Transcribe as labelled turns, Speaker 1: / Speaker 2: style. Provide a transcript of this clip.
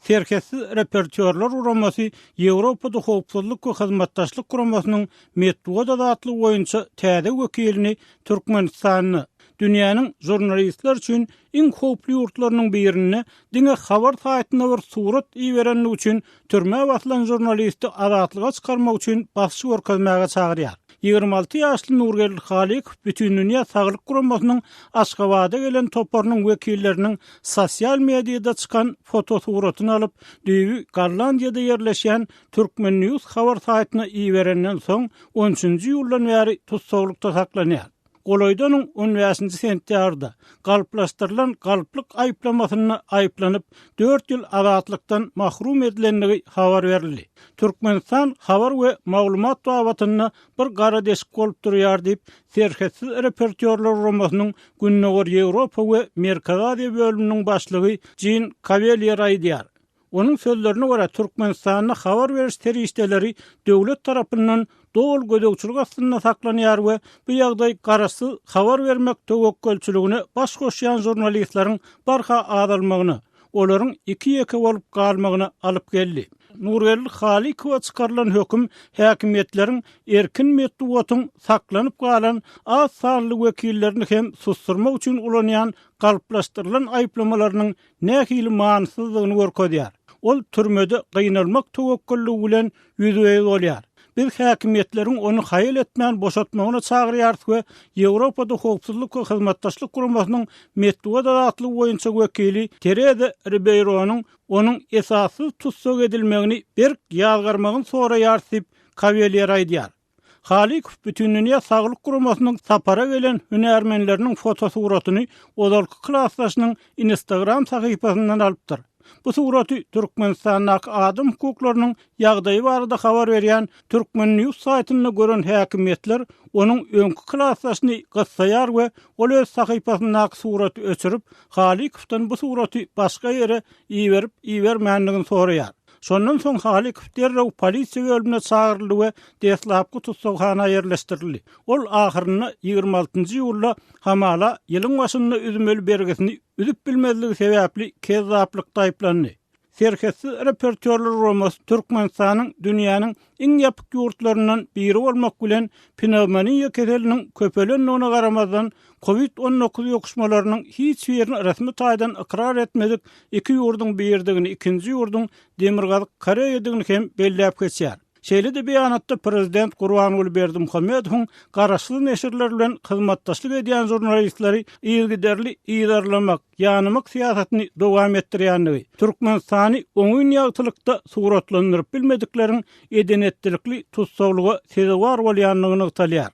Speaker 1: Serhetsiz reportýorlar guramasy Ýewropada Howpsuzlyk we Hyzmatdaşlyk Guramasynyň metbugat azatlygy boýunça täze wekilini Türkmenistanda, dünýäniň žurnalistler üçin iň howply ýurtlarynyň birinde diňe habar saýtyna bir surat iberenligi üçin türmä basylan žurnalisti azatlyga çykarmak üçin basyş görkezmäge çagyrýar. 26 ýaşly Nurgeldi Halykow Bütindünýä Saglyk Guramasynyň Aşgabada gelen toparynyň wekilleriniň sosial mediada çykan fotosuratyny alyp, düýbi Gollandiýada ýerleşýän Turkmen News habar saýtyna iberenden soň, on üçünji iýuldan bäri tussaglykda saklanýar. Golaýda onuň on bäşinji sentýabrda galplaşdyrylan galplyk aýyplamasynda aýyplanyp, dört ýyl azatlykdan mahrum edilendigi habar berildi. Türkmenistan habar we maglumat babatynda bir gara deşik bolup durýar diýip, Serhetsiz reportýorlar guramasynyň Gündogar Ýewropa we Merkezi Aziýa bölüminiň başlygy Jin Kawelýer aýdýar. Onuň sözlerine görä, Türkmenistanda habar beriş serişdeleri döwlet tarapyndan doly gözegçilik astynda saklanýar we bu ýagdaý garaşsyz habar bermek töwekgelçiligine baş goşýan žurnalistleriň barha azalmagyna, olaryň iki-ýeke bolup galmagyna alyp geldi. Nurgeldi Halykowa çykarylan höküm häkimiýetleriň erkin metbugatyň saklanyp galan az sanly wekillerini hem susdurmak üçin ulanýan galplaşdyrylan aýyplamalarynyň nähili manysyzdygyny görkezýär. Ol türmede gynalmak töwekgelligi bilen ýüzbe-ýüz bolýar. Biz häkimiýetleriň ony haýal etmän boşatmagyna çagyrýarys we Ýewropada Howpsuzlyk we Hyzmatdaşlyk Guramasynyň metbugat azatlygy boýunça wekili Tereza Ribeýronyň onuň esassyz tussag edilmegini berk ýazgarmagyny soraýarys diýip, Kawelýer aýdýar. Halykow Bütindünýä Saglyk Guramasynyň sapara gelen hünärmenleriniň fotosuratyny ozalky klasdaşynyň Instagram sahypasyndan alypdyr. Bu suraty Türkmenistandaky adam hukuklarynyň ýagdaýy barada habar berýän Turkmen. News saýtynda gören häkimiýetler onuň öňki klasdaşyny gyssaýar we ol öz sahypasyndaky suraty öçürip, Halykowdan bu suraty başga ýere iberip-ibermändigini soraýar. Şondan soň Halykow derrew polisiýa bölümine çagyryldy we deslapky tussaghana ýerleşdirildi. Ol ahyrynda 26 iýulda hamala ýylyň başynda üzmeli bergisini üzüp bilmezligi sebäpli kezzaplykda aýyplandy. Serhetsiz reportýorlar guramasy Türkmenistanyň dünýäniň iň ýapyk ýurtlaryndan biri bolmak bilen pnewmoniýa keseliniň köpelendigine garamazdan, Covid 19 ýokuşmalarynyň hiç birini resmi taýdan ykrar etmedik iki ýurduň biridigini, ikinji ýurduň Demirgazyk Koreýadygyny hem belläp geçýär. Şeýle-de beýanatda prezident Gurbanguly Berdimuhamedowyň garaşsyz neşirler bilen hyzmatdaşlyk edýän žurnalistleri yzygiderli yzarlamak, ýanamak syýasatyny dowam etdirýändigi, Türkmenistany oňyn ýagtylykda suratlandyryp bilmedikleriň eden-etdilikli tussaglyga sezewar bolýandygy nygtalýar.